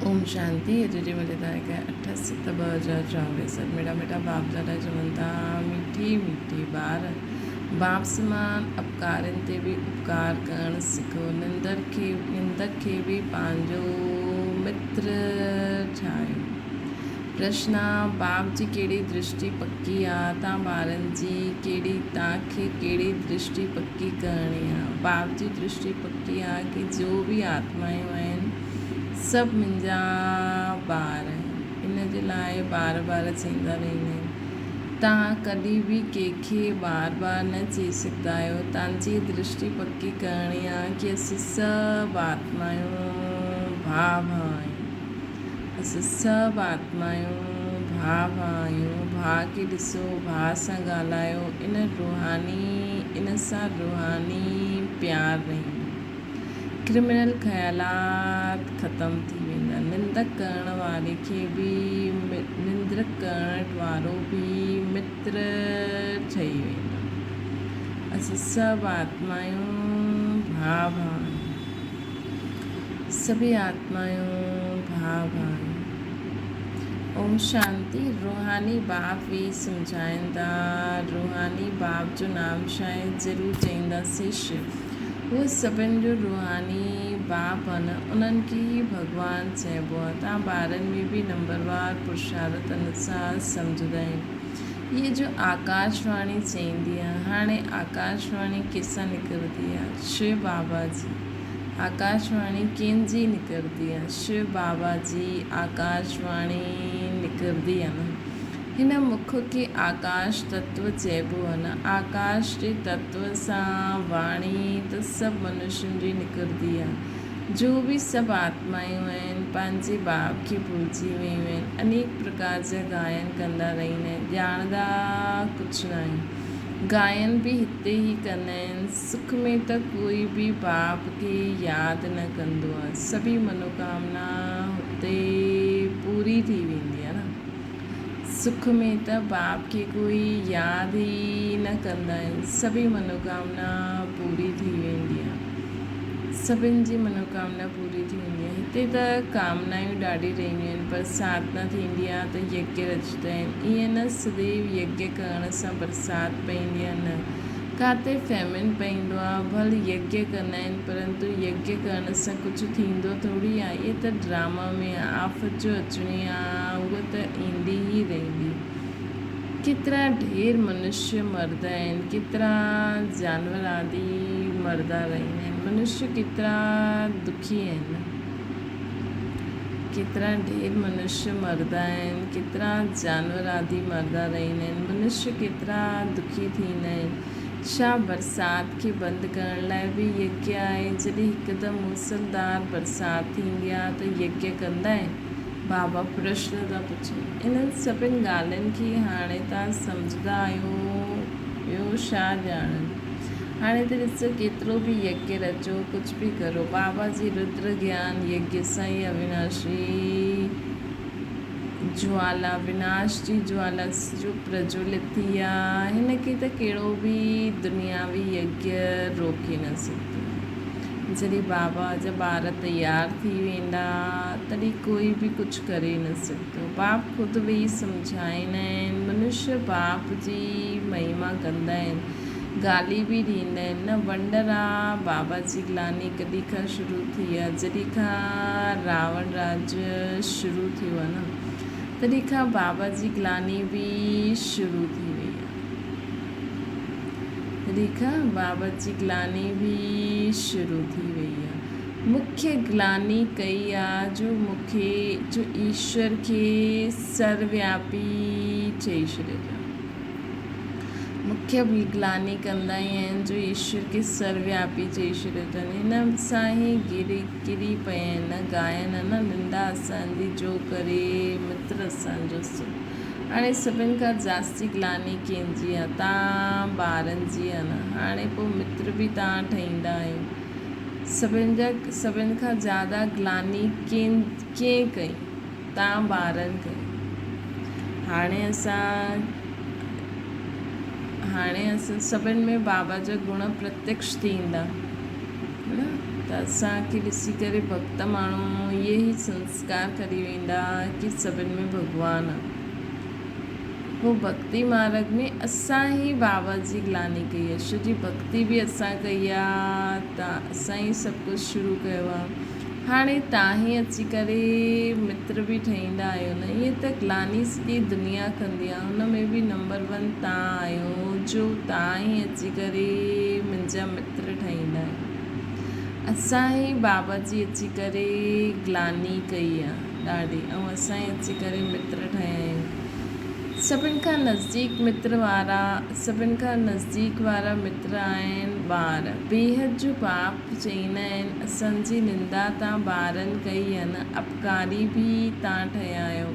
اوم شانتي اڄ جي مزي تاريخ 8 7 2024 سر ميڙا ميٺا باپ دادا چون ٿا ميٺي ميٺي ٻار باپ سمان اپڪارين تي به اپڪار ڪرڻ سکو نندر کي نندڪ کي به پنهنجو متر ٺاهيو پرشنا باپ جي ڪهڙي درشٽي پڪي آ تان ٻارن جي ڪهڙي تان کي ڪهڙي درشٽي پڪي ڪرڻي آ باپ جي درشٽي پڪي آ ڪي جو به آتمايون آهن سڀ منهنجا ٻار آهن ان جي لاء بار بار چئيندا رهندا آهن تان ڪڏهن به ڪنهن کي بار بار نه چئي سگهندا آهيو تان جي درشٽي پڪي ڪرڻي آ ڪي اسين سڀ آتمايون ڀاء ڀاء آهيون اسين سڀ آتمايون ڀاء ڀاء آهيون، ڀاء کي ڏسو، ڀاء سان ڳالهايو، ان روحاني، ان سان روحاني پيار رهندو. ڪرمنل خيالات ختم ٿي ويندا. نندڪ ڪرڻ واري کي به نندرڪ ڪرڻ وارو به متر ٺهي ويندو. اسين سڀ آتمايون ڀاء ڀاء آهيون. سڀئي آتمايون ڀاء ڀاء آهيون. اوم شانتي روحاني باپ ويهي سمجهائين ٿا. روحاني باپ جو نام شايد ضرور چئينداسين شو. هو سڀن جو روحاني باپ آهن انهن کي ئي ڀڳوان چئبو آهي. تان ٻارن ۾ به نمبروار پرشارت انوسار سمجهندا آهن. هيء جو آڪاش واڻي چئيندي آهي. هاڻي آڪاش واڻي ڪيسان نڪرندي آهي؟ شو بابا جي. آڪاش واڻي ڪنهن جي نڪرندي آ؟ شو بابا جي آڪاش واڻي نڪرندي آ نه. هن مک کي آڪاش تتو چئبو آ نه. آڪاش جي تتو سان واڻي ته سڀ منشين جي نڪرندي آ. جو به سڀ آتمايون آهن، پنهنجي باپ کي ڀلجي ويون آهن. انيڪ پرڪار جا گاين ڪندا رهندا آهن. ڄاڻندا ڪجهه ناهن. گاين به هتي ئي ڪندا آهن. سک ۾ ته ڪوئي به باپ کي ياد نه ڪندو آ، سڀئي منوڪامنا هتي پوري ٿي ويندي آ نه. سک ۾ ته باپ کي ڪوئي ياد ئي نه ڪندا آهن، سڀئي منوڪامنا پوري ٿي ويندي آ. سڀن جي منوڪامنا پوري ٿي ويندي آ. هتي ته ڪامنايون ڏاڍي رهنديون آهن، برسات نه ٿيندي آ ته يگيه رچندا آهن. ائين نه سديو يگيه ڪرڻ سان برسات پوندي آ نه. ڪاتي فهمين پئيندو آ، ڀل يگيه ڪندا آهن پرنتو يگيه ڪرڻ سان ڪجهه ٿيندو ٿوري آ، اهي ته ڊراما ۾ آ، آفت جو اچڻي آ اها ته ايندي ئي رهندي. ڪيترا ڍير منشيه مردا آهن، ڪيترا جانور آدي مردا رهندا آهن، منشيه ڪيترا دکي آهن. ڪيترا ڍير منشيه مردا آهن، ڪيترا جانور آدي مردا رهندا آهن، منشيه ڪيترا دکي ٿيندا آهن. ڇا برسات کي بند ڪرڻ لاء به يگيه آهي؟ جڏهن هڪدم موسلڌار برسات ٿيندي آهي ته يگيه ڪندا آهن؟ بابا پرشن ٿا پڇن. انهن سڀن ڳالهين کي هاڻي توهان سمجهندا آهيو، ٻيو ڇا ڄاڻن؟ هاڻي ته ڏسو ڪيترو به يگيه رچو، ڪجهه به ڪرو، بابا جي ردر گيان يگيه سان ئي اويناشي جوالا، وناش جي جوالا، جو پرجولت ٿي آ، هن کي ته ڪهڙو به دنياوي يگيه روڪي نه سگهندو. جڏهن بابا جا ٻار تيار ٿي ويندا، تڏهن ڪوئي به ڪجهه ڪري نه سگهندو. باپ خود ويهي سمجهائيندا آهن. منشيه باپ جي مهما ڪندا آهن. گالي به ڏيندا آهن نه ونڊر آ بابا جي گلاني ڪڏهن کان شروع ٿي آ جڏهن کان راوڻ راڄ شروع ٿيو آ نه تڏهن کان بابا جي گلاني به شروع ٿي وئي آ تڏهن کان بابا جي گلاني به شروع ٿي وئي آ مکيه گلاني ڪئي آ جو مونکي جو ايشور کي سروياپي چئي ڇڏيو اٿن. مکيه به گلاني ڪندا ئي آهن جو ايشور کي سروياپي چئي ڇڏيو اٿن. هن سان ئي گري ڪري پيا آهن نه گائن نه نندا اسان جي جو ڪري متر اسان جو سو. هاڻي سڀن کان جاستي گلاني ڪنهن جي آ؟ تان ٻارن جي آ نه. هاڻي پوء متر به تان ٺهيندا آهيو. سڀن جا سڀن کان زياده گلاني ڪنهن ڪئي؟ تان ٻارن ڪئي. هاڻي اسان هاڻي اسان سڀن ۾ بابا جا گڻ پرتيڪش ٿيندا نه ته. ته اسان کي ڏسي ڪري ڀڳت ماڻهو اهي ئي سنسڪار ڪري ويندا ڪي سڀن ۾ ڀڳوان آ. پوء ڀڳتي مارڳ ۾ اسان ئي بابا جي گلاني ڪئي آ، شو جي ڀڳتي به اسان ڪئي آ ته اسان ئي سڀ ڪجهه شروع ڪيو آ. هاڻي تان ئي اچي ڪري متر به ٺهيندا آهيو نه. ائين ته گلاني سڄي دنيا ڪندي آ، ان ۾ به نمبر ون تان آهيو جو تان ئي اچي ڪري منهنجا متر ٺهيندا آهيو. اسان ئي بابا جي اچي ڪري گلاني ڪئي آ. ڏاڍي ۽ اسان ئي اچي ڪري متر ٺهيا آهيون. سڀن کان نزديڪ متر وارا سڀن کان نزديڪ وارا متر آهن ٻار. بيحد جو باپ چئيندا آهن اسان جي نندا تان ٻارن ڪئي آ نه اپڪاري به تان ٺهيا آهيو.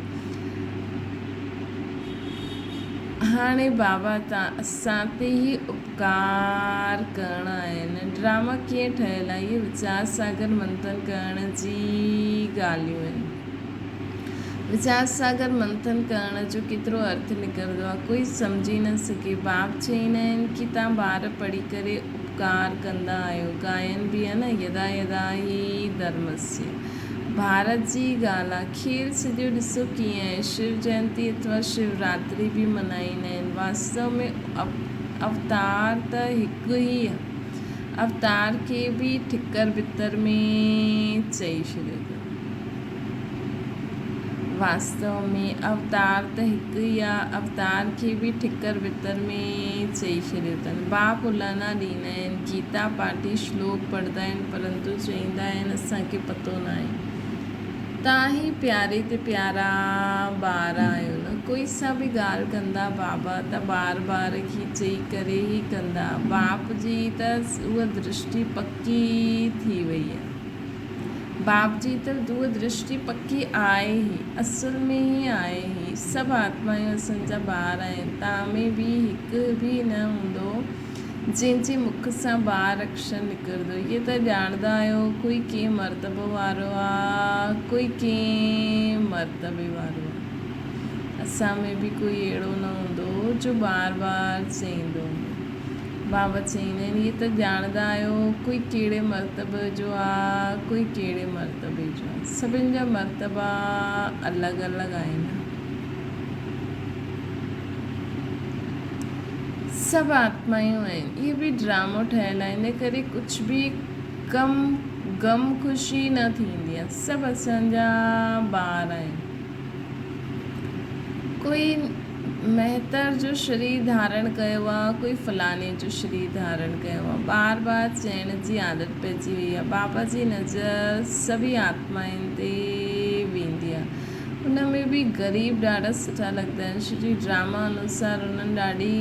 هاڻي بابا تان اسان تي ئي اپڪار ڪرڻا آهن. ڊراما ڪيئن ٺهيل آهي؟ اهي ويچار ساگر منٿن ڪرڻ جي ڳالهيون آهن. ويچار ساگر منٿن ڪرڻ جو ڪيترو ارٿ نڪرندو آهي، ڪوئي سمجهي نه سگهي. باپ چئيندا آهن ڪي تان ٻار پڙهي ڪري اپڪار ڪندا آهيو. ڳائن به آهن نه يدا يدا هي ڌرمسيه. ڀارت جي ڳالهه آ. کير سڄو ڏسو ڪيئن آهي. شو جينتي اٿوا شو راتري به منائيندا آهن. واستو ۾ اوتار ته هڪ ئي آ. اوتار کي به ٺڪر ڀتر ۾ چئي ڇڏيو اٿن. واستو ۾ اوتار ته هڪ ئي آ. اوتار کي به ٺڪر ڀتر ۾ چئي ڇڏيو اٿن. باپ الانا ڏيندا آهن. گيتا پاٺي شلوڪ پڙهندا آهن پرنتو چئيندا آهن اسان کي پتو ناهي. تان هي پياري تي پيارا ٻار آهيو نه ڪوئي سان به ڳالهه ڪندا بابا ته ٻار ٻار کي چئي ڪري ئي ڪندا باپ جي ته اها درشٽي پڪي ٿي وئي آهي باپ جي ته اها درشٽي پڪي آهي ئي اصل ۾ ئي آهي ئي سڀ آتمايون اسان جا ٻار آهن تان ۾ به هڪ به نه هوندو جنهن جي مک سان ٻاهر اڪشر نڪرندو. اهي ته ڄاڻندا آهيو، ڪوئي ڪنهن مرتبو وارو آ، ڪوئي ڪنهن مرتبي وارو آ. اسان ۾ به ڪوئي اهڙو نه هوندو جو بار بار چئيندو هوندو. بابا چئيندا آهن، اهي ته ڄاڻندا آهيو، ڪوئي ڪهڙي مرتبي جو آ، ڪوئي ڪهڙي مرتبي جو آ. سڀن جا مرتبا الڳ الڳ آهن. سڀ آتمايون آهن. اهي به ڊرامو ٺهيل آهي ان ڪري ڪجهه به ڪم غم خوشي نه ٿيندي آهي. سڀ اسان جا ٻار آهن. ڪوئي مهتر جو شرير ڌارڻ ڪيو آهي ڪوئي فلاڻي جو شرير ڌارڻ ڪيو آهي. بار بار چئڻ جي عادت پئجي وئي آهي. بابا جي نظر سڀئي آتمائن تي ويندي آهي. ان ۾ به غريب ڏاڍا سٺا لڳندا آهن شري ڊراما انوسار انهن ڏاڍي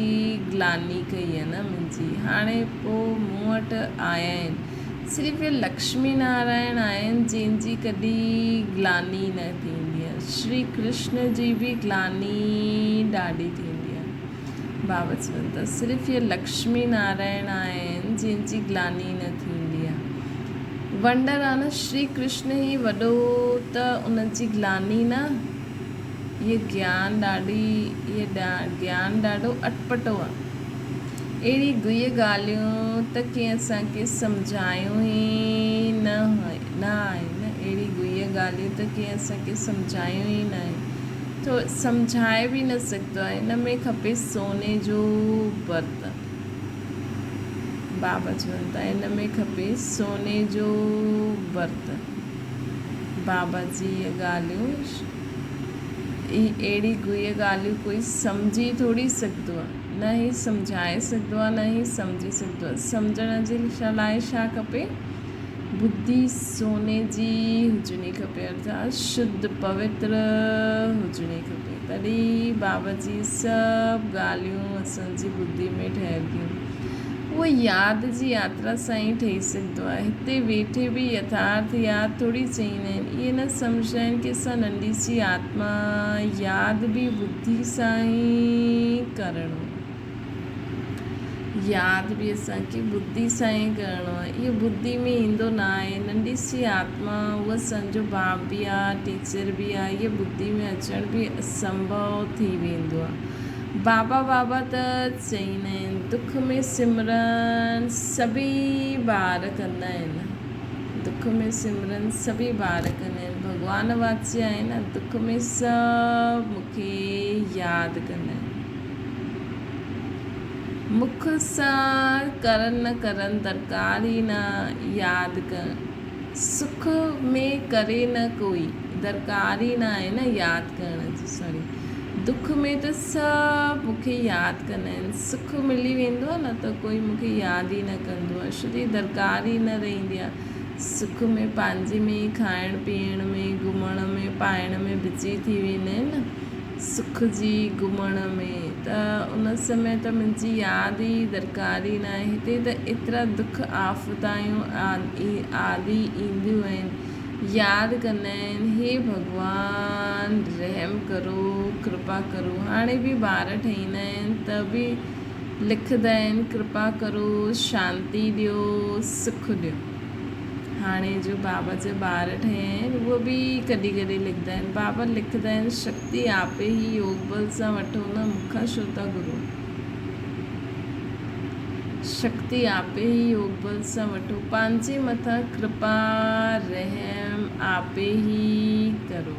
گلاني ڪئي آهي نه منهنجي هاڻي پو مون وٽ آيا آهن صرف اهي لڪشمي نارائڻ آهن جن جي ڪڏهن گلاني نه ٿيندي آهي شري ڪرشن جي به گلاني ڏاڍي ٿيندي آهي بابا چون ٿا صرف اهي لڪشمي نارائڻ آهن جن جي گلاني نه ٿيندي آهي. ونڊر آ نه شري ڪرشن هي وڏو ته ان جي گلاني نه هي گيان ڏاڍي هي گيان ڏاڍو اٽپٽو آ اهڙي گهي ڳالهيون ته ڪنهن اسان کي سمجهايون ئي نه نه آهن اهڙي گهي ڳالهيون ته ڪنهن اسان کي سمجهايون ئي نه آهن ٿو سمجهائي به نه سگهندو آهي ان ۾ کپي سوني جو برتن. بابا چون ٿا ان ۾ کپي سوني جو برتن. بابا جي اهي ڳالهيون اهي اهڙي گهي ڳالهيون ڪوئي سمجهي ٿوري سگهندو آهي. نه هي سمجهائي سگهندو آهي نه هي سمجهي سگهندو آهي. سمجهڻ جي لاء ڇا کپي؟ ٻڌي سوني جي هجڻي کپي ارٿات شڌ پوتر هجڻي کپي تڏهن ئي بابا جي سڀ ڳالهيون اسان جي ٻڌي ۾ ٺهرنديون. اهو ياد جي ياترا سان ئي ٺهي سگهندو آهي. هتي ويٺي به يٿارٿ ياد ٿوري چئيندا آهن. اهي نه سمجهندا آهن ڪي اسان ننڍي سي آتما ياد به ٻڌي سان ئي ڪرڻو آهي. ياد به اسان کي ٻڌي سان ئي ڪرڻو آهي. اهو ٻڌي ۾ ايندو نه آهي. ننڍي سي آتما اها اسان جو باپ به آهي، ٽيچر به آهي. اهو ٻڌي ۾ اچڻ به اسنڀو ٿي ويندو آهي. بابا بابا ته چئيندا آهن. دک ۾ سمرن سڀئي ٻار ڪندا آهن. دک ۾ سمرن سڀئي ٻار ڪندا آهن. ڀڳوان واچي آهي نه، دک ۾ سڀ مون کي ياد ڪندا آهن. مک سان ڪرن نه ڪرن درڪار ئي نه ياد ڪرڻ. سک ۾ ڪري نه ڪوئي، درڪار ئي نه آهي نه ياد ڪرڻ جي. سوري دک ۾ ته سڀ مون کي ياد ڪندا آهن. سک ملي ويندو آهي نه ته ڪوئي مون کي ياد ئي نه ڪندو آهي. ڇو جي درڪار ئي نه رهندي آهي. سک ۾ پنهنجي ۾ ئي کائڻ پيئڻ ۾ گهمڻ ۾ پائڻ ۾ بزي ٿي ويندا آهن نه. سک جي گهمڻ ۾ ته ان سمي ته منهنجي ياد ئي درڪار ئي ناهي. هتي ته ايترا دک آفتايون آدي اينديون آهن. ياد ڪندا آهن هي ڀڳوان رحم ڪرو ڪرپا ڪرو. هاڻي به ٻار ٺهيندا آهن ته به لکندا آهن ڪرپا ڪرو شانتي ڏيو سک ڏيو. هاڻي جو بابا جا ٻار ٺهيا آهن اهي به ڪڏهن ڪڏهن لکندا آهن. بابا لکندا آهن شڪتي آپي هي يوگ بل سان وٺو نه مون کان ڇو ٿا گهرو. شڪتي آپي هي يوگ بل سان وٺو. پنهنجي مٿان ڪرپا رحم آپي هي ڪرو.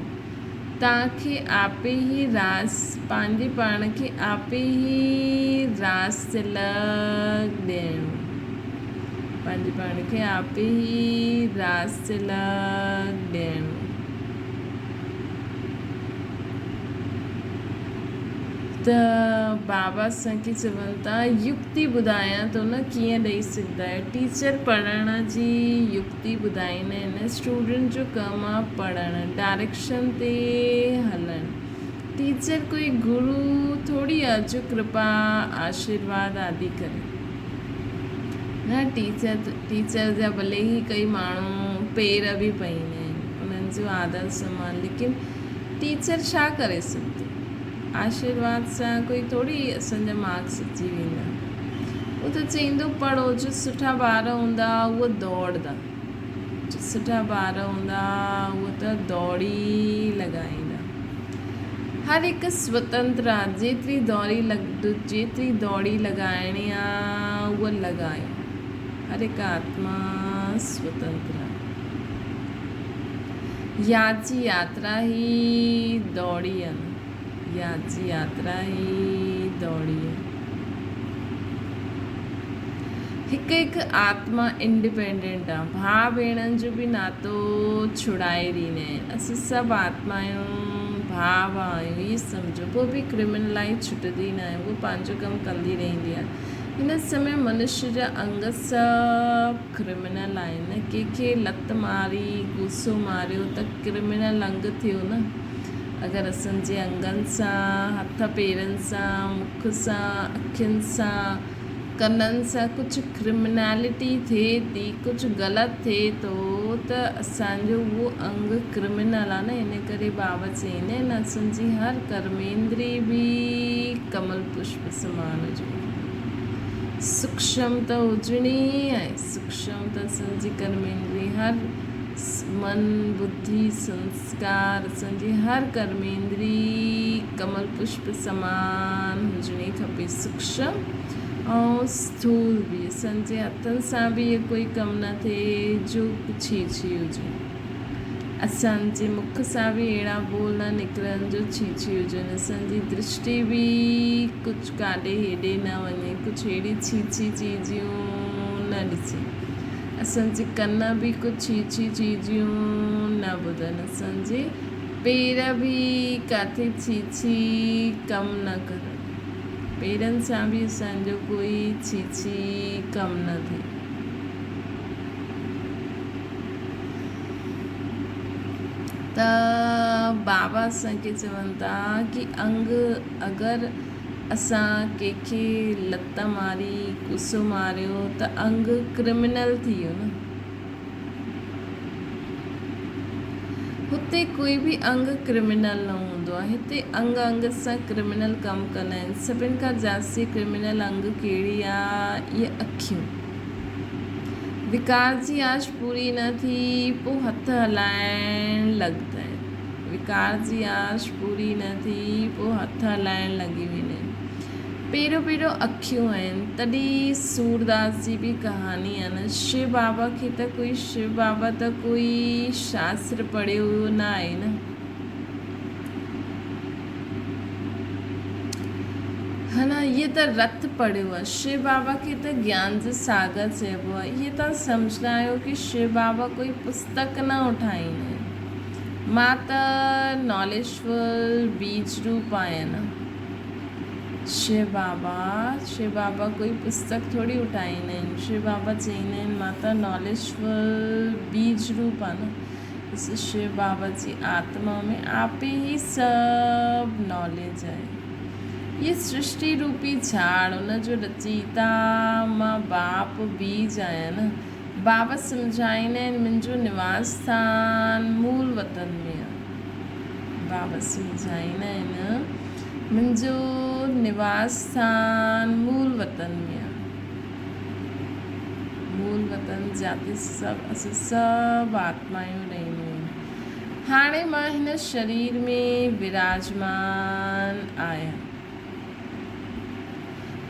توهان کي آپي هي راس پنهنجي پاڻ کي آپي هي راس تلڪ ڏيڻو. پنهنجي پاڻ کي آپي هي راس تلڪ ڏيڻو. ته بابا اسان کي چون ٿا يڪتي ٻڌايان ٿو نه ڪيئن ڏئي سگهندا آهيو. ٽيچر پڙهڻ جي يڪتي ٻڌائيندا آهن اسٽوڊنٽ جو ڪم آ پڙهڻ ڊائريڪشن تي هلڻ ٽيچر ڪوئي گرو ٿوري آ جو ڪرپا آشيرواد آدي ڪري نه ٽيچر ٽيچر جا ڀلي ئي ڪئي ماڻهو پير به پئيندا آهن انهن جو آدر سمان ليڪن ٽيچر ڇا ڪري سگهندو؟ آشيرواد سان ڪوئي ٿوري اسان جا مارڪس اچي ويندا. هو ته چئيندو پڙهو، جو سٺا ٻار هوندا اهي دوڙدا، جو سٺا ٻار هوندا اهي ته دوڙي لڳائيندا. هر هڪ سوتنتر آ، جيتري دوري جيتري دوڙي لڳائڻي آ اها لڳايو. هر هڪ آتما سوتنتر آ. ياد جي ياترا هي دوڙي آ نه ياد جي ياترا هي دوڙي آ. هڪ هڪ آتما انڊيپينڊنٽ آ. ڀاء ڀيڻن جو به ناتو ڇڙائي ڏيندا آهن. اسين سڀ آتمايون ڀاء ڀاء آهيون هي سمجهو. پوء به ڪرمنلائي ڇٽندي ناهي. هوء پنهنجو ڪم ڪندي رهندي آ. هن سمي منشي جا انگ سڀ ڪرمنل آهن. ڪنهن کي لت ماري گوسو ماريو ته ڪرمنل انگ ٿيو نه. اگر اسان جي انگن سان، هٿ پيرن سان، مک سان، اکين سان، ڪنن سان ڪجهه ڪرمنالٽي ٿئي ٿي، ڪجهه غلط ٿئي ٿو ته اسان جو اهو انگ ڪرمنل آهي نه. ان ڪري بابا چئيندا آهن اسان جي هر ڪرميندري به ڪمل پشپ سمان هجڻي کپي. سوکشم ته هجڻي ئي آهي. سوکشم ته اسان جي ڪرميندري هر من، ٻڌي، سنسڪار اسان جي هر ڪرميندري ڪمل پشپ سمان هجڻي کپي. سوکشم ۽ اسٿول به. اسان جي هٿن سان به اهو ڪوئي ڪم نه ٿئي جو ڇي ڇي هجي. اسان جي مک سان به اهڙا ٻول نه نڪرن جو ڇي ڇي هجن. اسان جي درشٽي به ڪجهه ڪاڏي هيڏي نه وڃي، ڪجهه اهڙي ڇي ڇي چيزيون نه ڏسي. اسان جي ڪن به ڪجهه ڇي ڇي چيزيون نه ٻڌن. اسان جي پير به ڪاٿي ڇي ڇي ڪم نه ڪرن. پيرن سان به اسان جو ڪوئي ڇي ڇي ڪم نه ٿئي. ته بابا اسان کي چون ٿا ڪي انگ اگر اسان ڪنهن کي لت ماري غصو ماريو ته انگ ڪرمنل ٿي ويو نه. هتي ڪوئي به انگ ڪرمنل نه هوندو آهي. هتي انگ انگ سان ڪرمنل ڪم ڪندا آهن. سڀن کان جاستي ڪرمنل انگ ڪهڙي آهي؟ اهي اکيون. وڪار جي آش پوري نه ٿي پوء هٿ هلائڻ لڳندا آهن. وڪار جي آش پوري نه ٿي پوء هٿ هلائڻ لڳي ويندا آهن. پهريون پهريون اکيون آهن، تڏهن سورداس جي به ڪهاڻي آهي نه، شو بابا کي ته ڪوئي شو بابا ته ڪوئي شاستر پڙهيو نه آهي نه. ها نه هي ته رٿ پڙهيو آهي، شو بابا کي ته گيان جو ساگر چئبو آهي. هي توهان سمجهندا آهيو ڪي شو بابا ڪوئي پستڪ نه اٺائيندا آهن. مان ته ناليجفل بيج روپ آهيان نه. شو بابا، شو بابا ڪوئي پستڪ ٿوري اٺائيندا آهن. شو بابا چئيندا آهن مان ته ناليجفل بيج روپ آهيان نه. ڏسو شو بابا جي آتما ۾ آپي ئي سڀ ناليج آهي. هي سرشٽي روپي جھاڙ ان جو رچيتا مان باپ بيج آهيان نه. بابا سمجھائيندا آهن منهنجو نواس اسٿان مول وطن ۾ آهي. بابا سمجھائيندا آهن منهنجو نواس اسٿان مول وطن ۾ آهي. مول وطن جاتي سڀ اسين سڀ آتمايون رهنديون آهن. هاڻي مان هن شرير ۾ وراجمان آهيان.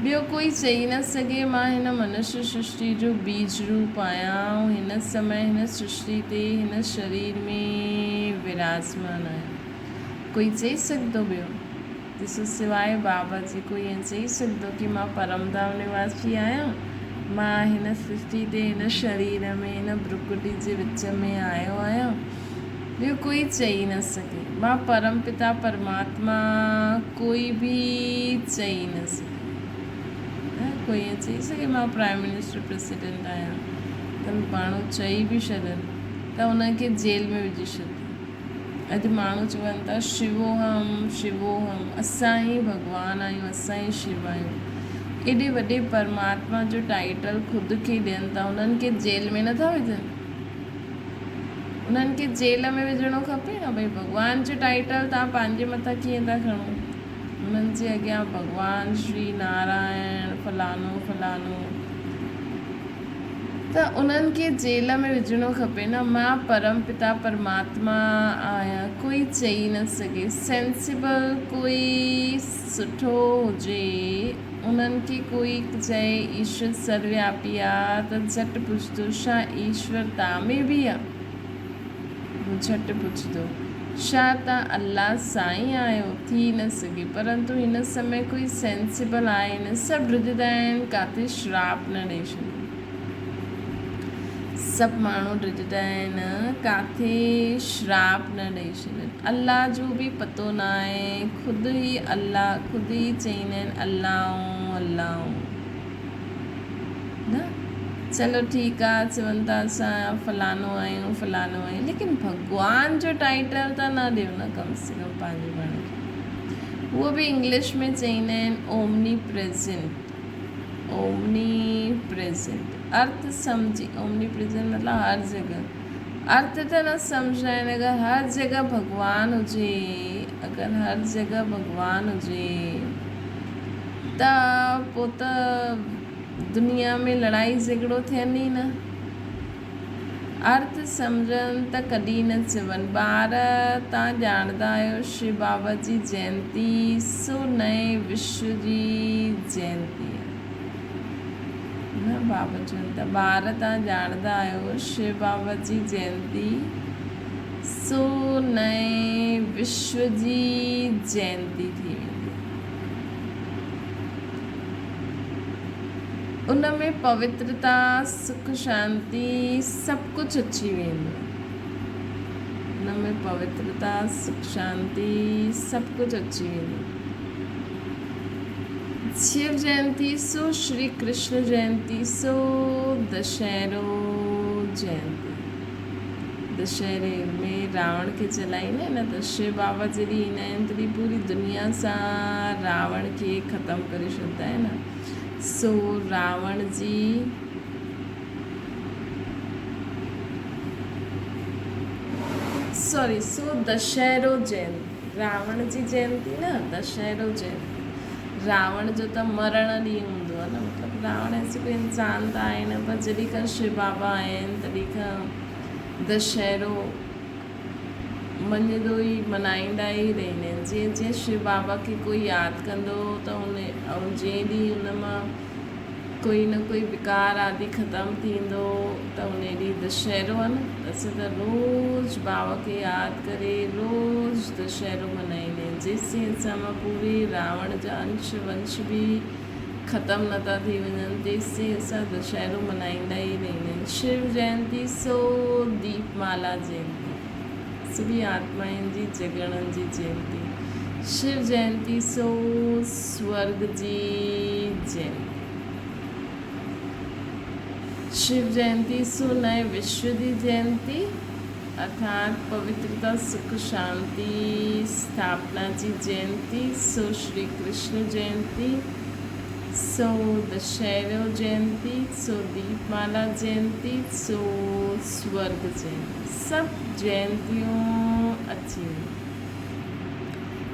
ٻيو ڪوئي چئي نه سگهي مان هن منشيه سرشٽي جو بيج روپ آهيان ۽ هن سمي هن سرشٽي تي هن شرير ۾ وراجمان آهيان. ڪوئي چئي سگهندو ٻيو؟ ڏسو سواء بابا جي ڪوئي ائين چئي سگهندو ڪي مان پرم ڌام نواسي آهيان، مان هن سرشٽي تي هن شرير ۾ هن برڪٽي جي وچ ۾ آيو آهيان. ٻيو ڪوئي چئي نه سگهي. مان پرم پتا پرماتما ڪوئي به چئي نه سگهي. نه ڪوئي ائين چئي سگهي مان پرائم منسٽر پريزيڊنٽ آهيان ته ماڻهو چئي به ڇڏن ته انهن کي جيل ۾ وجهي ڇڏن. اڄ ماڻهو چون ٿا شووهم شووهم اسان ئي ڀڳوان آهيون اسان ئي شو آهيون. ايڏي وڏي پرماتما جو ٽائيٽل خود کي ڏين ٿا انهن کي جيل ۾ نٿا وجهن؟ انهن کي جيل ۾ وجهڻو کپي نه ڀئي ڀڳوان جو ٽائيٽل توهان پنهنجي مٿان ڪيئن ٿا کڻو انهن جي اڳيان ڀڳوان شري نارائڻ فلانو فلانو ته انهن کي جيل ۾ وجهڻو کپي نه مان پرم پتا پرماتما آهيان ڪوئي چئي نه سگهي سينسيبل ڪوئي سٺو هجي انهن کي ڪوئي چئي ايشور سروياپي آ ته جهٽ پڇندو ڇا ايشور تان ۾ به آ؟ هو جهٽ پڇندو ڇا تان الله سائين آهيو؟ ٿي نه سگهي. پرنتو هن سمي ڪوئي سينسيبل آهي نه سڀ ڊڄندا آهن ڪاٿي شراپ نه ڏئي ڇڏين. سڀ ماڻهو ڊڄندا آهن ڪاٿي شراپ نه ڏئي ڇڏين. الله جو به پتو ناهي خود ئي الله خود ئي چئيندا آهن الله هون الله هون نه چلو ٺيڪ آ چون ٿا اسان فلانو آهيون فلانو آهيون ليڪن ڀڳوان جو ٽائيٽل ته نه ڏيو نه ڪم سي ڪم پنهنجي پاڻ کي اهو به انگلش ۾ چئيندا آهن اومني پريزنٽ اومني پريزنٽ ارٿ سمجھي اومني پريزنٽ مطلب هر جڳهه ارٿ ته نه سمجھندا آهن اگر هر جڳهه ڀڳوان هجي اگر هر جڳهه ڀڳوان هجي ته پوء ته دنيا ۾ لڙائي جھڳڙو ٿين ئي نه ارٿ سمجھن ته ڪڏهن نه چون. ٻار، تان ڄاڻندا آهيو شو بابا جي جينتي سو نئين وشو جي جينتي آهي. نه بابا چون ٿا ٻار تان ڄاڻندا آهيو شو بابا جي جينتي سو نئين وشو جي جينتي ٿي ويندي. ان ۾ پوترتا، سک شانتي سڀ ڪجهه اچي ويندو. ان ۾ پوترتا، سک شانتي سڀ ڪجهه اچي ويندو. شو جينتي سو شري ڪرشن جينتي سو دشهرو جينتي. دشهري ۾ راوڻ کي جلائيندا آهن نه ته شو بابا جڏهن ايندا آهن تڏهن پوري دنيا سان راوڻ کي ختم ڪري ڇڏندا آهن نه سو راوڻ جي سوري سو دشهرو جينتي راوڻ جي جينتي نه دشهرو جينتي راوڻ جو ته مرڻ ڏينهن هوندو آهي نه مطلب راوڻ ايسي ڪوئي انسان ته آهي نه پر جڏهن کان شو بابا آيا آهن تڏهن کان دشهرو مڃيندو ئي منائيندا ئي رهندا آهن. جيئن جيئن شو بابا کي ڪوئي ياد ڪندو ته ان ۽ جنهن ڏينهن ان مان ڪوئي نه ڪوئي وڪار آدي ختم ٿيندو ته ان ڏينهن دشهرو آهي نه اسين ته روز بابا کي ياد ڪري روز دشهرو منائيندا آهيون جيسين اسان مان پوري راوڻ جا انش ونش به ختم نه ٿا ٿي وڃن تيسين اسان دشهرو منائيندا ئي رهندا آهيون. شو جينتي سو ديپ مالا جينتي سڀي آتمائن جي جڳڻن جي جينتي شو جينتي سو سورگ جي جينتي شو جينتي سو نئين وشو جي جينتي ارٿات پوترتا سک شانتي اسٿاپنا جي جينتي سو شري ڪرشن جينتي سو دشهرو جينتي سو ديپ مالا جينتي سو سورگ جينتي سڀ جينتيون اچي ويون.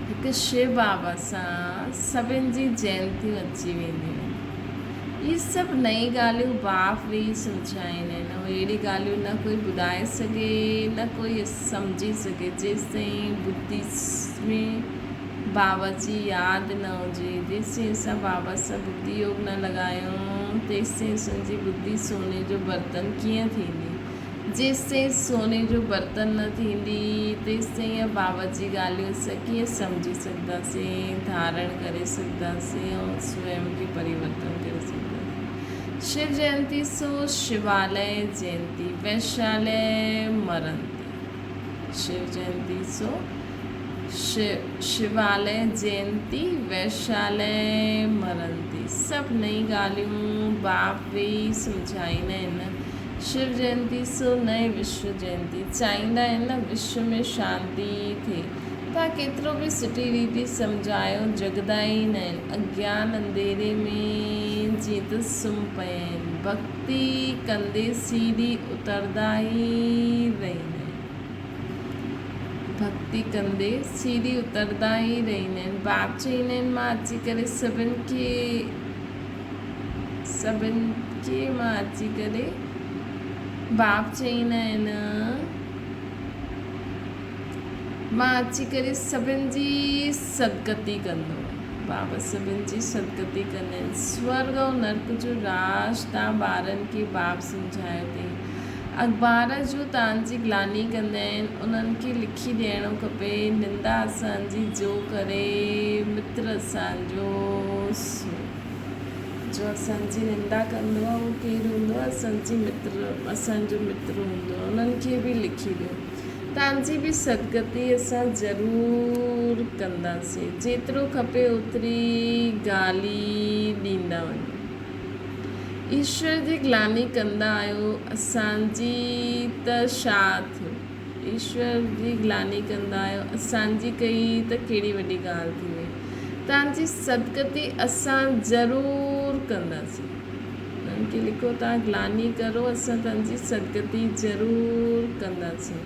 هڪ شو بابا سان سڀن جي جينتيون اچي وينديون آهن. اهي سڀ نئين ڳالهيون باپ ويهي سمجهائيندا آهن ۽ اهڙي ڳالهيون نه ڪوئي ٻڌائي سگهي نه ڪوئي سمجهي سگهي جيستائين ٻڌي ۾ بابا جي ياد نه هجي جيستائين اسان بابا سان ٻڌي يوگ نه لڳايون تيستائين اسان جي ٻڌي سوني جو برتن ڪيئن ٿيندي جيستائين سوني جو برتن نه ٿيندي، تيستائين اها بابا جي ڳالهيون اسان ڪيئن سمجهي سگهنداسين، ڌارڻ ڪري سگهنداسين ۽ سويم کي پريورتن ڪري سگهنداسين. شو جينتي سو شواليه جينتي، ويشاليه مرنتي. شو جينتي سو شواليه جينتي، ويشاليه مرنتي. سڀ نئين ڳالهيون باپ ويهي سمجهائيندا آهن. شو جينتي سو نئين وشو جينتي. چاهيندا آهن نه وشو ۾ شانتي ٿئي. توهان ڪيترو به سٺي ريتي سمجهايو جڳندا ئي نه آهن. اگيان انڌيري ۾ جيئن ته سمهه پيا آهن. ڀڳتي ڪندي سيڙهي اتردا ئي رهندا آهن. ڀڳتي ڪندي سيڙهي اتردا ئي رهندا آهن. باپ چئيندا آهن مان اچي ڪري سڀن کي سڀن کي مان اچي ڪري باپ چئيندا آهن مان اچي ڪري سڀن جي سدگتي ڪندو بابا سڀن جي سدگتي ڪندا آهن سورگ ۽ نرڪ جو راز تان ٻارن کي باپ سمجهايو اٿئي اخبار جو تان جي گلاني ڪندا آهن انهن کي لکي ڏيڻو کپي نندا اسان جي جو ڪري متر اسان جو سو جو اسان جي نندا ڪندو آهي اهو ڪير هوندو آهي اسان جي متر اسان جو متر هوندو آهي انهن کي به لکي ڏيو تان جي به سدگتي اسان ضرور ڪنداسين جيترو کپي اوتري گالي ڏيندا وڃو ايشور جي گلاني ڪندا آهيو اسان جي ته ڇا ٿيو ايشور جي گلاني ڪندا آهيو، اسان جي ڪئي ته ڪهڙي وڏي ڳالهه ٿي وئي. توهان جي صدقتي اسان ضرور ڪنداسين. انهن کي لکو توهان گلاني ڪرو اسان توهان جي صدقتي ضرور ڪنداسين.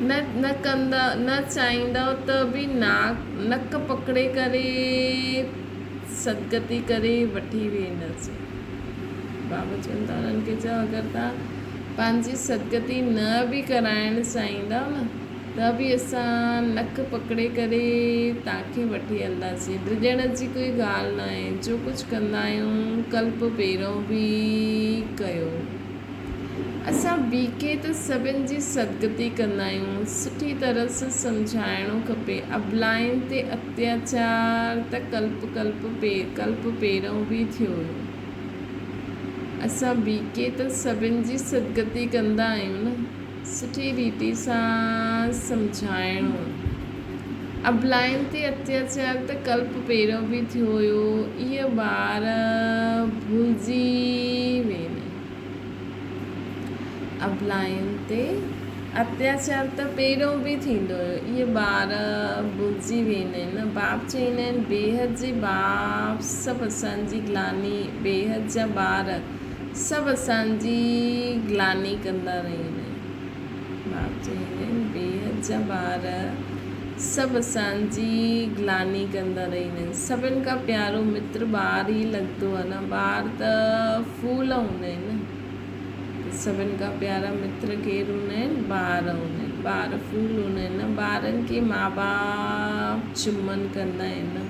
نه نه ڪندا نه چاهيندؤ ته به ناڪ نڪ پڪڙي ڪري صدقتي ڪري وٺي وينداسين. بابا چون ٿا انهن کي چئو اگر توهان پنهنجي سدگتي نه به ڪرائڻ چاهيندؤ نه ته به اسان نڪ پڪڙي ڪري توهان کي وٺي هلنداسين. ڊڄڻ جي ڪوئي ڳالهه ناهي. جو ڪجهه ڪندا آهيون ڪلپ پهريون به ڪيو. اسان بيڪي ته سڀن جي سدگتي ڪندا آهيون. سٺي طرح سان سمجهائڻو کپي. ابلائن تي اتياچار ته ڪلپ ڪلپ ڪلپ پهريون به ٿيو هيو. اسان بيڪي ته سڀن جي سدگتي ڪندا آهيون نه. سٺي ريتي سان سمجهائڻو. ابلائن تي اتياچار ته ڪلپ پهريون به ٿيو هيو. اهي ٻار ڀلجي ويندا آهن. ابلائن تي اتياچار ته پهريون به ٿيندو هيو. اهي ٻار ڀلجي ويندا آهن نه. باپ چئيندا آهن بيحد جي باپ سڀ اسان جي گلاني بيحد جا ٻار سڀ اسان جي گلاني ڪندا رهندا آهن. باپ چئيندا آهن بيحد جا ٻار سڀ اسان جي گلاني ڪندا رهندا آهن. سڀن کان پيارو متر ٻار ئي لڳندو آهي نه. ٻار ته ڦول هوندا آهن نه. ته سڀن کان پيارا متر ڪير هوندا آهن؟ ٻار هوندا آهن. ٻار ڦول هوندا آهن نه، ٻارن کي ماء باپ چمن ڪندا آهن نه،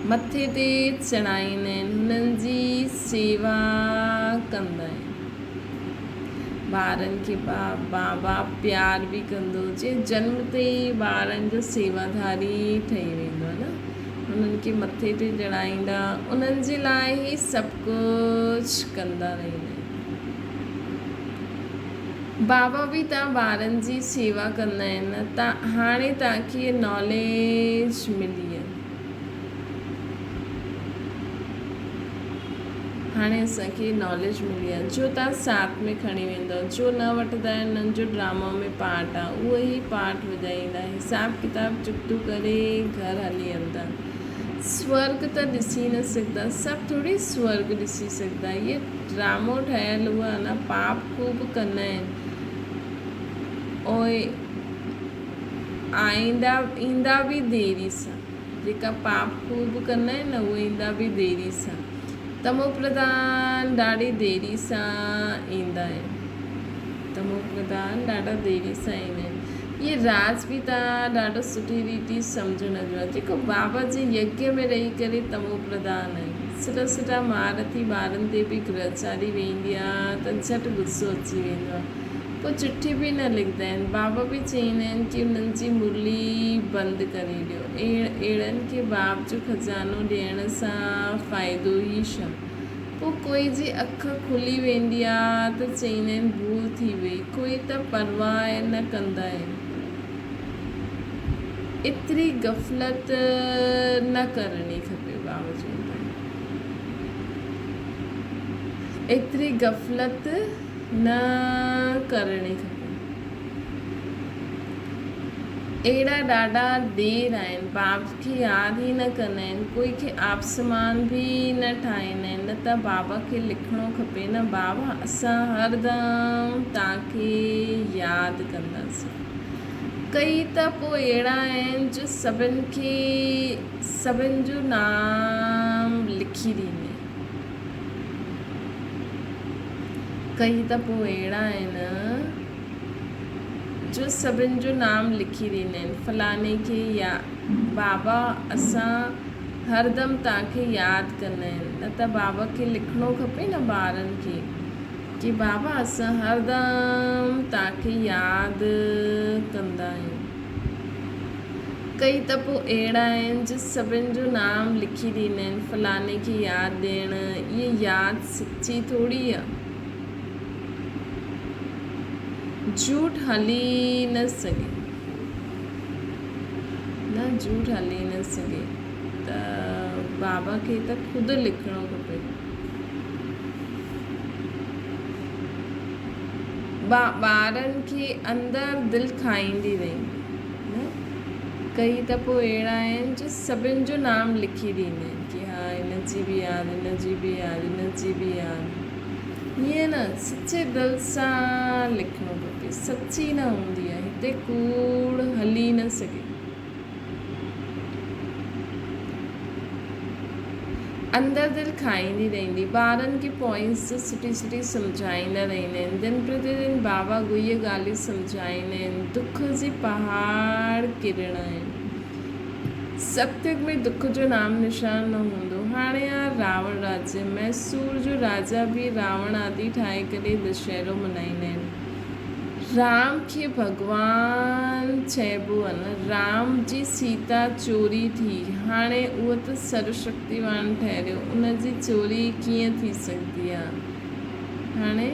مٿي تي چڙهائيندا آهن، هنن جي سيوا ڪندا آهن. ٻارن کي ماء باپ پيار به ڪندو هجي، جنم تي ئي ٻارن جو سيواڌاري ٺهي ويندو آهي نه، هنن کي مٿي تي چڙهائيندا، انهن جي لاء ئي سڀ ڪجهه ڪندا رهندا آهن. بابا به تان ٻارن جي سيوا ڪندا آهن نه ته هاڻي تان کي ناليج ملي آهي. هاڻي اسان کي ناليج ملي آهي جو تان ساٿ ۾ کڻي ويندؤ جو نه وٺندا آهن انهن جو ڊرامو ۾ پارٽ آهي اهو ئي پارٽ وڄائيندا حساب ڪتاب چڪتو ڪري گهر هلي هلندا. سورڳ ته ڏسي نه سگهندا، سڀ ٿوري سورڳ ڏسي سگهندا. هيء ڊرامو ٺهيل هئا نه، پاپ خوب ڪندا آهن. اهي آئيندا ايندا به ديري سان. جيڪا پاپ خوب ڪندا آهن نه، اهي ايندا به ديري سان. تمو پرڌان ڏاڍي ديري سان ايندا آهن. تمو پرڌان ڏاڍا ديري سان ايندا آهن. اهي راز به توهان ڏاڍو سٺي ريتي سمجهڻ جو آهي. جيڪو بابا جي يگيه ۾ رهي ڪري تمو پرڌان آهي. سرا سرا مهارٿي ٻارن تي به گرهچاري ويندي آهي ته جهٽ غصو اچي ويندو آهي. پوء چٺي به نه لکندا آهن. بابا به چئيندا آهن ڪي انهن جي مرلي بند ڪري ڏيو. اهڙن کي باب جو خزانو ڏيڻ سان فائدو ئي ڇا؟ پوء ڪوئي جي اک کلي ويندي آ ته چئيندا آهن ڀول ٿي وئي. ڪوئي ته پرواهه نه ڪندا آهن. ايتري غفلت نه ڪرڻي کپي بابا چوندا آهن. ايتري غفلت نه ڪرڻي کپي. اهڙا ڏاڍا ڊير آهن، باب کي ياد ئي نه ڪندا آهن، ڪوئي کي آپسمان به نه ٺاهيندا آهن، نه ته بابا کي لکڻو کپي نه بابا اسان هردم توهان کي ياد ڪنداسين. ڪئي ته پوء اهڙا آهن جو سڀن کي سڀن جو نام لکي ڏيندا آهن. ڪئي ته پوء اهڙا آهن جو سڀن جو نام لکي ڏيندا آهن فلاڻي کي يا بابا اسان هردم توهان کي ياد ڪندا آهن نه ته بابا کي لکڻو کپي نه ٻارن کي ڪي بابا اسان هردم توهان کي ياد ڪندا آهيون. ڪئي ته پوء اهڙا آهن جو سڀن جو نام لکي ڏيندا آهن فلاڻي کي ياد ڏيڻ اهي ياد سچي ٿوري آ. جھوٽ هلي نه سگهي. نه جھوٽ هلي نه سگهي ته بابا کي ته خود لکڻو کپي. ٻارن کي اندر دل کائيندي رهندي نه. ڪئي ته پوء اهڙا آهن جو سڀن جو نام لکي ڏيندا آهن ڪي ها هن جي به ياد هن جي به ياد هن جي به ياد. ائين نه سچي دل سان لکڻو کپي. سچي نه هوندي آهي هتي ڪوڙ هلي نه سگهي. اندر دل کائيندي رهندي. ٻارن کي پوائنٽس تي سٺي سٺي سمجهائيندا رهندا آهن. دن پرتي دن بابا گوئي ڳالهيون سمجهائيندا آهن. دک جي پهاڙ ڪرڻا آهن. ستيگ ۾ دک جو نام نشان نه هوندو. هاڻي آ راوڻ راجيه. ميسور جو راجا به راوڻ آدي ٺاهي ڪري دشهرو منائيندا آهن. رام کي ڀڳوان چئبو آ نه. رام جي سيتا چوري ٿي. هاڻي اهو ته سروشڪتيوان ٺهريو. ان جي چوري ڪيئن ٿي سگهندي آ. هاڻي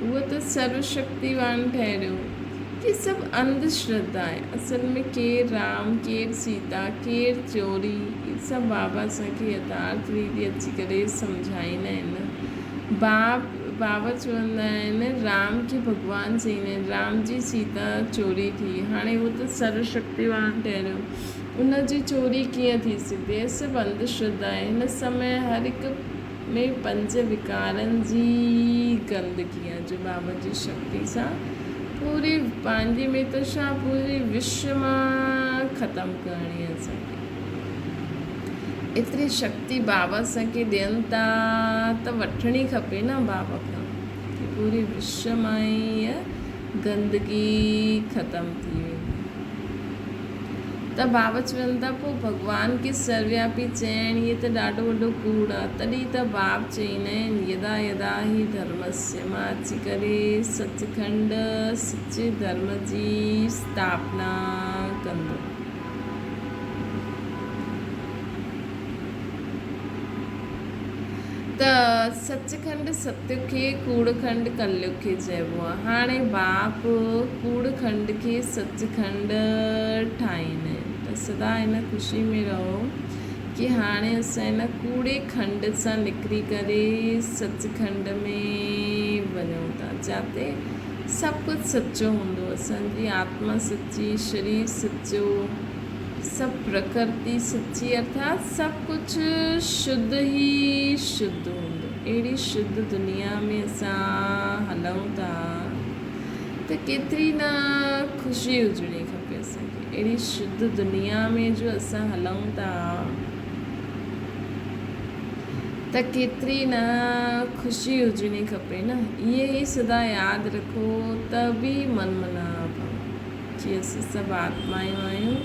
اهو ته سروشڪتيوان ٺهريو. هي سڀ انڌ شرڌا آهي. اصل ۾ ڪير رام، ڪير سيتا، ڪير چوري، هي سڀ بابا اسان کي يٿارٿ ريتي اچي ڪري سمجهائيندا آهن. باب بابا چوندا آهن رام کي ڀڳوان چئيندا آهن، رام جي سيتا چوري ٿي، هاڻي هو ته سرو شڪتيوان ٺهريو، ان جي چوري ڪيئن ٿي سگهندي؟ هي سڀ انڌ شرڌا آهي. هن سمي هر هڪ ۾ پنج وڪارن جي گندگي آهي جو بابا جي شڪتي سان پوري پنهنجي ۾ ته ڇا پوري وشو مان ختم ڪرڻي آهي اسان کي. ايتري شڪتي بابا اسان کي ڏين ٿا ته وٺڻي کپي نه بابا کان ڪي پوري وشو مان ئي گندگي ختم ٿي ويندي. ته بابا چون ٿا پوء ڀڳوان کي سروياپي چئڻ هي ته ڏاڍو وڏو ڪوڙ آ. تڏهن ته باب چئيندا آهن يدا يدا هي ڌرمسيه مان اچي ڪري سچکنڊ سچي ڌرم جي اسٿاپنا ڪندو. ته سچ کنڊ ستيگ کي، ڪوڙ کنڊ ڪليگ کي چئبو آهي. هاڻي باپ ڪوڙ کنڊ کي سچ کنڊ ٺاهيندا آهن ته سدا ان خوشي ۾ رهو ڪي هاڻي اسان ان ڪوڙي کنڊ سان نڪري ڪري سچ کنڊ ۾ وڃون ٿا جاتي سڀ ڪجهه سچو هوندو، اسان جي آتما سچي، شرير سچو. سڀ پرڪرتي سچي ارٿات سڀ ڪجهه شڌ ئي شڌ هوندو. اهڙي شڌ دنيا ۾ اسان هلون ٿا ته ڪيتري نه خوشي هجڻي کپي اسان کي. اهڙي شڌ دنيا ۾ جو اسان هلون ٿا ته ڪيتري نه خوشي هجڻي کپي نه. اهي ئي سدا ياد رکو ته به من منا ڀو. جي اسين سڀ آتمائون آهيون،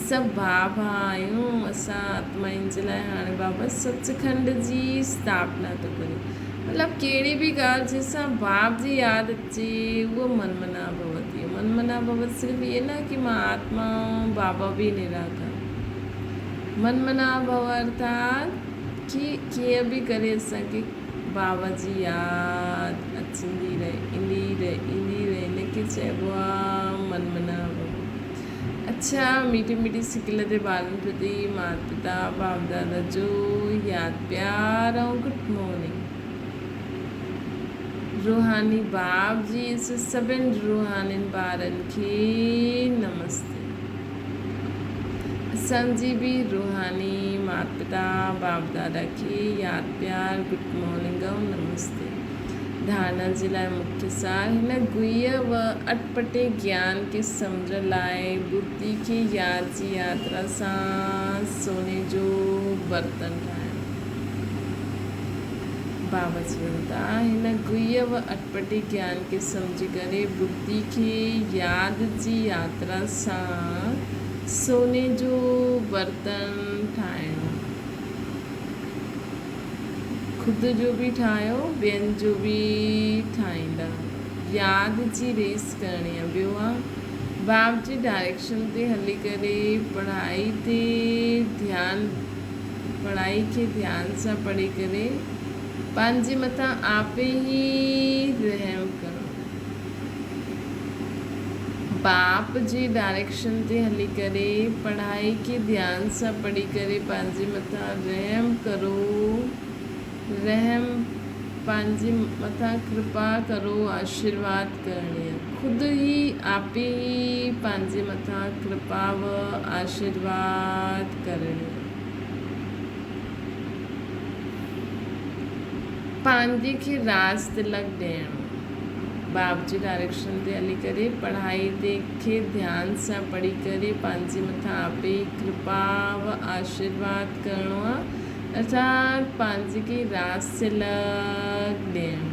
سڀ ڀاء ڀاء آهيون، اسان آتمائن جي لاء هاڻي بابا سچکنڊ جي اسٿاپنا ٿو ڪري. مطلب ڪهڙي به ڳالهه جنهن سان باب جي ياد اچي اهو من منا ڀوت. اهو من منا ڀوت صرف اهي نه ڪي مان آتما آهيان بابا به نراڪار. من منا ڀو ارٿات ڪي ڪيئن به ڪري اسان کي بابا جي ياد اچندي رهي، ايندي رهي، ايندي رهي، ان کي چئبو آ من منا ڀو. اڇا ميٺي ميٺي سڪل تي ٻارن پرتي مات پتا باپ دادا جو ياد پيار ۽ گڊ مارننگ. روحاني باپ جي اس سڀن روحانين ٻارن کي نمستي. اسان جي به روحاني مات پتا باپ دادا کي ياد پيار گڊ مارننگ ۽ نمستي. ڌارڻا جي لاء مکيه سار هن گهيء و اٽپٽي گيان کي سمجهڻ لاء بدي کي ياد جي ياترا سان سوني جو برتن ٺاهڻ بابت چون ٿا. هن گهيء و اٽپٽي گيان کي سمجهي ڪري بدي کي ياد جي ياترا سان سوني جو برتن ٺاهڻو. خود جو به ٺاهيو ٻين جو به ٺاهيندا. ياد جي ريس ڪرڻي آ. ٻيو آ باب جي ڊائريڪشن تي هلي ڪري پڙهائي تي ڌيان پڙهائي کي ڌيان سان پڙهي ڪري پنهنجي مٿان آپي ئي رحم ڪرڻو. باپ جي ڊائريڪشن تي هلي ڪري پڙهائي کي ڌيان سان پڙهي ڪري پنهنجي مٿان رحم ڪرو رحم پنهنجي مٿان ڪرپا ڪرو آشيرواد ڪرڻي خود ئي آپي ئي پنهنجي مٿان ڪرپا و آشيرواد ڪرڻي. پنهنجي کي راز تلڪ ڏيڻو. باب جي ڊائريڪشن تي هلي ڪري پڙهائي تي کي ڌيان سان پڙهي ڪري پنهنجي مٿان آپي ئي ڪرپا و آشيرواد ڪرڻو آ ارٿات پنهنجي کي راز تلڪ ڏيڻو.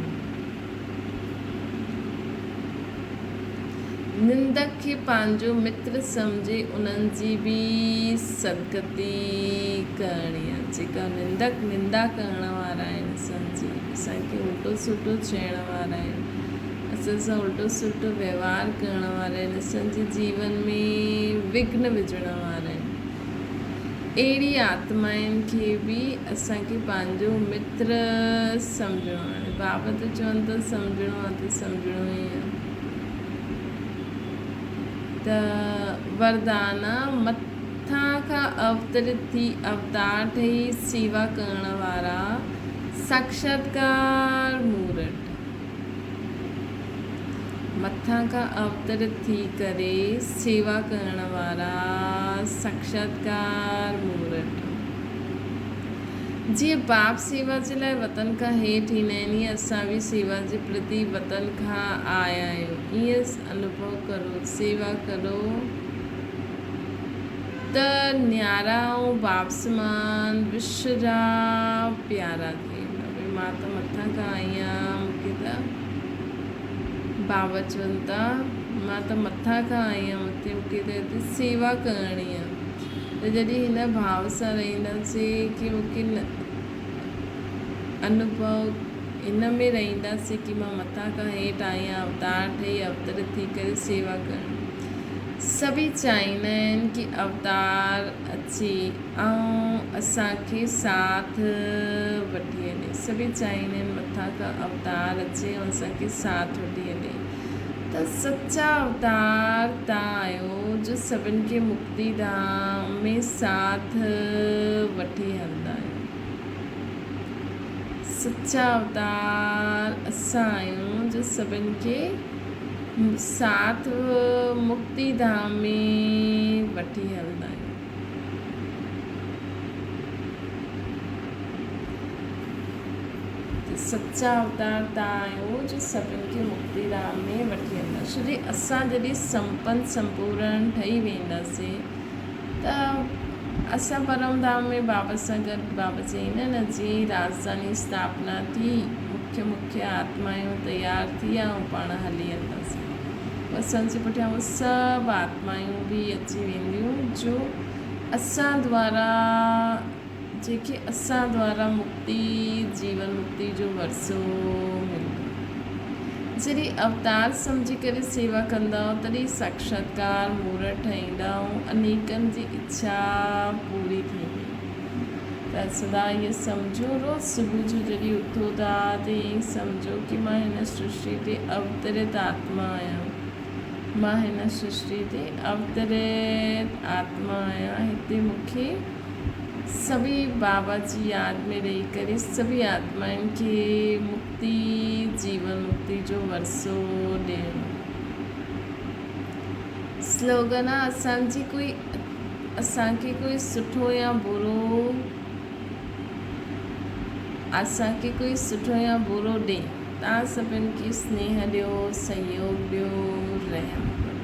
نندڪ کي پنهنجو متر سمجهي انهن جي به سدگتي ڪرڻي آهي. جيڪا نندڪ نندا ڪرڻ وارا آهن اسان جي، اسان کي الٽو سلٽو چئڻ وارا آهن، اسان سان الٽو سلٽو وهنوار ڪرڻ وارا آهن، اسان جي جيون ۾ وگهن وجهڻ وارا آهن. اهڙي آتمائن کي به اسان کي پنهنجو متر سمجهڻو آهي. بابا ته چون ٿا سمجهڻو آهي ته سمجهڻو ئي آهي. ته وردانا مٿان کان اوترت ٿي اوتار ٺهي سيوا ڪرڻ وارا ساڪشاتڪار مورت. مٿان کان اوترت ٿي ڪري سيوا ڪرڻ وارا ساڪشاتڪار مورت. جيئن باپ سيوا جي لاء وطن کان هيٺ ايندا آهن، ايئن اسان به سيوا جي پرتي وطن کان آيا آهيون. ايئن انوڀو ڪرو، سيوا ڪرو ته نيارا ۽ باپ سمان وشو جا پيارا ٿي ويندا. ڀئي مان ته مٿان کان آئي آهيان، مون کي ته بابا چون ٿا، مان ته مٿان کان آئي آهيان، مٿي مون کي ته هتي سيوا ڪرڻي آهي. ته جڏهن هن ڀاو سان رهنداسين ڪي مون کي انوڀو هن ۾ رهنداسين ڪي مان مٿان کان هيٺ آئي آهيان، اوتار ٺهي اوترت ٿي ڪري سيوا ڪرڻ. سڀئي چاهيندا آهن ڪي اوتار اچي ۽ اسان کي ساٿ وٺي هلي. سڀئي چاهيندا آهن مٿان کان اوتار اچي ۽ اسان کي ساٿ وٺي هلي. ته سچا اوتار تان آهيو جو سڀن کي مڪتي ڌام ۾ ساٿ وٺي هلندا آهيو. سچا اوتار اسان آهيون جو سڀن کي ساٿ مڪتي ڌام ۾ وٺي هلندا آهيون. ته سچا اوتار تان آهيو جو سڀن کي مڪتي ڌام ۾ وٺي هلندا. ڇو جي اسان جڏهن سمپن سمپورڻ ٺهي وينداسين ته اسان پرم ڌام ۾ بابا سان گڏ بابا چئي نه نه جيئن ئي راجڌاني اسٿاپنا ٿي مکيه مکيه آتمايون تيار ٿي ۽ پاڻ هلي هلنداسين. اسان جي پٺيان اهي سڀ آتمائون به اچي وينديون جو اسان دوارا جيڪي اسان دوارا مڪتي جيون مڪتي جو ورثو ملندو. جڏهن اوتار سمجهي ڪري سيوا ڪندؤ تڏهن ساڪشاتڪار مورت ٺهيندا ۽ انيڪن جي اڇا پوري ٿيندي. ته سدا ائين سمجهو روز صبح جو جڏهن اٿو ٿا ته ائين سمجهو ڪي مان هن سرشٽي تي اوترت آتما آهيان. مان هن سرشٽي تي اوترت آتما آهيان. هتي مون کي سڀئي بابا جي ياد ۾ رهي ڪري سڀئي آتمائن کي مڪتي جيون مڪتي جو ورثو ڏيڻو. سلوگن آ اسان جي ڪوئي اسان کي ڪوئي سٺو يا برو اسان کي ڪوئي سٺو يا برو ڏي تان سڀن کي سنيهه ڏيو سهيوگ ڏيو رحم ڪرو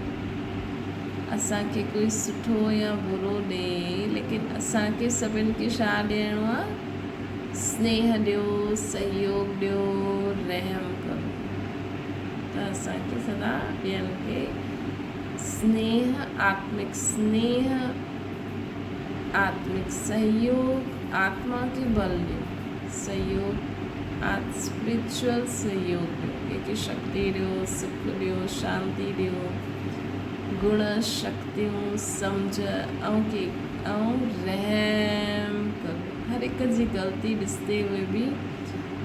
اسان کي ڪوئي سٺو يا برو ڏي ليڪن اسان کي سڀن کي ڇا ڏيڻو آ سنيهه ڏيو سهيوگ ڏيو رحم ڪرو ته اسان کي سدا ٻين کي سنيهه، آتمڪ سنيهه، آتمڪ سهيوگ، آتما کي بل ڏيو، سهيوگ، اسپرچوئل سهيوگ ڏيو، ڪنهن کي شڪتي ڏيو، سک ڏيو، شانتي ڏيو، گڻ، شڪتيون، سمجهه ۽ ڪي ۽ رحم ڪرو. هر هڪ جي غلطي ڏسندي هوئي به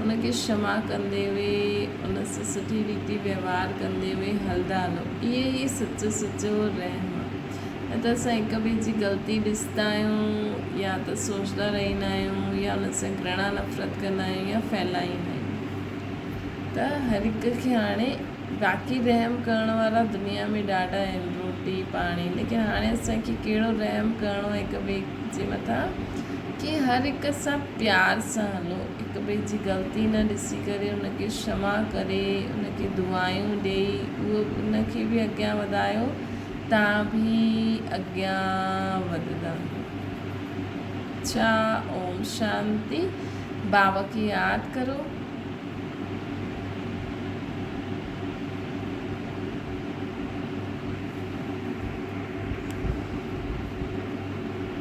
ان کي شما ڪندي هوئي، ان سان سٺي ريتي وهنوار ڪندي هوئي هلدا هلو. اهي ئي سچو سچو رحم آ. نه ته اسان هڪ ٻئي جي غلطي ڏسندا آهيون يا ته سوچندا رهندا آهيون يا ان سان گهرڻا نفرت ڪندا آهيون يا ڦهلائيندا آهيون ته هر هڪ کي هاڻي باقي رحم ڪرڻ وارا دنيا ۾ ڏاڍا آهن روٽي پاڻي ليڪن هاڻي اسان کي ڪهڙو رحم ڪرڻو آهي هڪ ٻئي جي مٿان ڪي هر هڪ سان پيار سان هلو هڪ ٻئي جي غلطي نه ڏسي ڪري ان کي شما ڪري ان کي دعايون ڏيئي اهو ان کي به اڳيان وڌايو تان به اڳيان وڌندا اڇا اوم شانتي بابا کي ياد ڪرو.